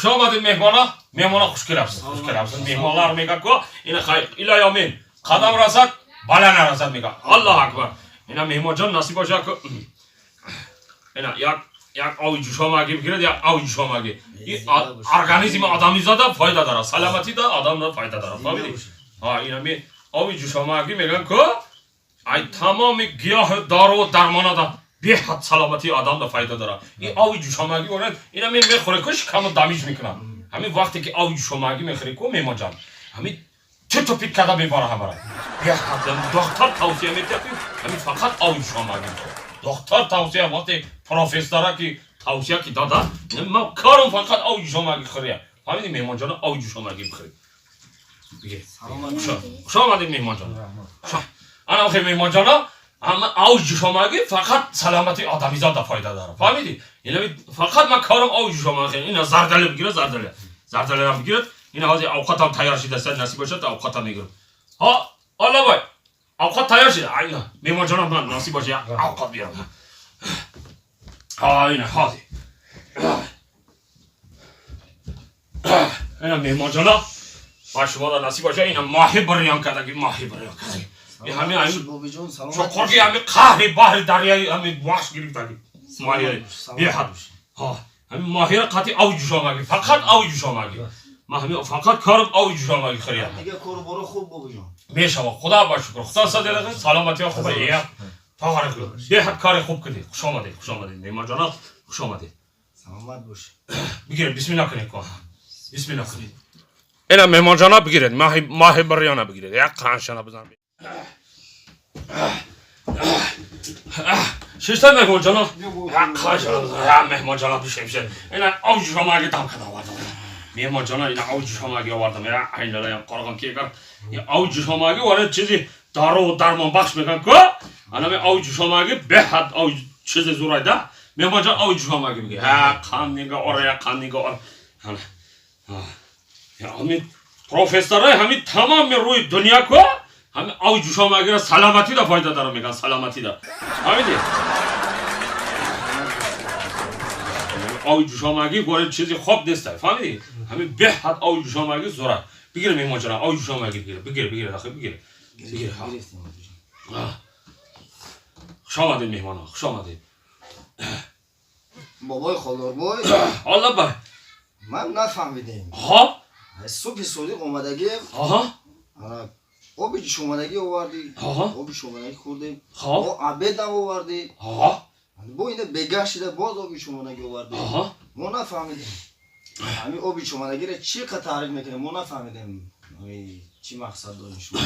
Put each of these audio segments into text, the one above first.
Хуш омадед, меҳмона. Меҳмона, хуш келапсиз, хуш келапсиз. Меҳмонлар мегӯяд-ку, ина хай, илоҳи омин. Қадам расад, бала нарасад мегӯяд. Аллоҳу акбар. Ина, меҳмонҷон, насиб бошад ку. Ина як як ови ҷӯшомагӣ бигирад, як ови ҷӯшомагӣ. И организми одамизода фоида дорад, саломатӣ да одам фоида дорад. Фаҳмидӣ? Ҳа, ина ми ови ҷӯшомагӣ мегӯянд ку, ай тамоми гиёҳу доруву дармонада беҳад саломатии одамда фоида дорад. Ин ови ҷӯшомагӣ орад, ина ме мехӯре ку, шикаму дамиж мекунад. Ҳамин вақте ки ови ҷӯшомагӣ мехӯре ку, меҳмонҷон, ҳамин титу пит карда мебара ҳамара. Беҳад доктор тавсия метиҳад, ки ҳамин фақат ови ҷӯшомагӣ бихӯр. Доктор тавсия, вақте профессора ки тавсия ки дада, ман корум фақат ови ҷӯшомагӣ хӯрия. Фаҳмидӣ, меҳмонҷона, ови ҷӯшомагӣ бихӯред. Бигиред. Хуш омадед, меҳмонҷон. Ана охи, меҳмонҷона, ама ови ҷӯшомагӣ фақат саломатии одамизода фоида дорад. Фаҳмидӣ? Ина фақат ман корум ови ҷӯшомагӣ. Ина зардале бигирад, зардале. Зардалеам бигирад. Ина ҳозир овқатам тайёр шудааст, насиб бошад, овқатам мегирам. Ҳа, Аллабой. Овқат тайёр шуда. Ина меҳмонҷона, ман насиб бошад, як овқат биёрам. Ҳа, ина ҳозир. Ина, меҳмонҷона, ба шумо насиб бошад, ина моҳи бирён кардаги, моҳи бирён кардаги. Ҳамин ҳамин Бобиҷон, саломат. Чуқурги ҳамин қаҳри баҳри дарёи ҳамин вахш гирифтаги. Моҳи беҳад. Ҳа, ҳамин моҳиро қатъи ови ҷӯшомагӣ, фақат ови ҷӯшомагӣ. Ман ҳамин фақат корум ови ҷӯшомагӣ хӯриям. Дига кору боро хуб, бобиҷон? Мешава, худо ба шукр. Худо садиqa, саломатиҳо хубе. Я, тоғари беҳад кори хуб кардед. Хуш омадед, хуш омадед, меҳмонҷона, хуш омадед. Саломат бош. Бигиред, бисмилла кунед ко. Бисмилла кунед. Ина, меҳмонҷона, бигиред, моҳи моҳи бирёна бигиред. Як қаншана бизан. Шишта, меҳмонҷона, як қаншана бизан. Я, меҳмонҷона, бишин, бишин. Ина ови ҷӯшомагӣ дам карда овардам. Меҳмонҷона, ина ови ҷӯшомагӣ овардам. Я, айналаям қорғон ки агар ови ҷӯшомагӣ вара чизи дору дармонбахш мегӯянд ку, анами ови ҷӯшомагӣ беҳад ови чизи зурайда. Меҳмонҷон, ови ҷӯшомагӣ бигир. Ҳа, қанд нига ора, я, қанд нига ора. Ҳамин профессорай ҳамин тамоми рӯи дунё ку, ҳамин ови ҷӯшомагиро саломатида фоида дорад мегӯянд, саломатида. Фаҳмидӣ? Ови ҷӯшомагӣ вори чизи хоб нест, фаҳмидӣ? Ҳамин беҳад ови ҷӯшомагӣ зурад. Бигир, меҳмонҷона, ови ҷӯшомагӣ бигир, бигир, бигир, ахи, бигир. Бигир, ҳа. Хуш омадед, меҳмонон, хуш омадед. Бобои Холдорбой. Алла бай. Ман нафаҳмидем. Ҳа? Субҳи содиқ омадагием. Аҳа. Оби ҷӯшомадагӣ овардӣ. Аҳа. Оби ҷӯшомадагӣ хӯрдем. Ҳа. Бо обедам овардӣ. Аҳа. Бо ина бегаҳ шида боз оби ҷӯшомадагӣ овардӣ. Аҳа. Мо нафаҳмидем. Ҳамин оби ҷӯшомадагиро чӣ қадр таъриф мекунем, мо нафаҳмидем. Чӣ мақсад дорем шумо?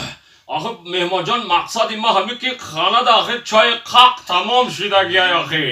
Охи, меҳмонҷон, мақсади ма ҳамин ки хонада охи чойи қақ тамом шудагиай охи.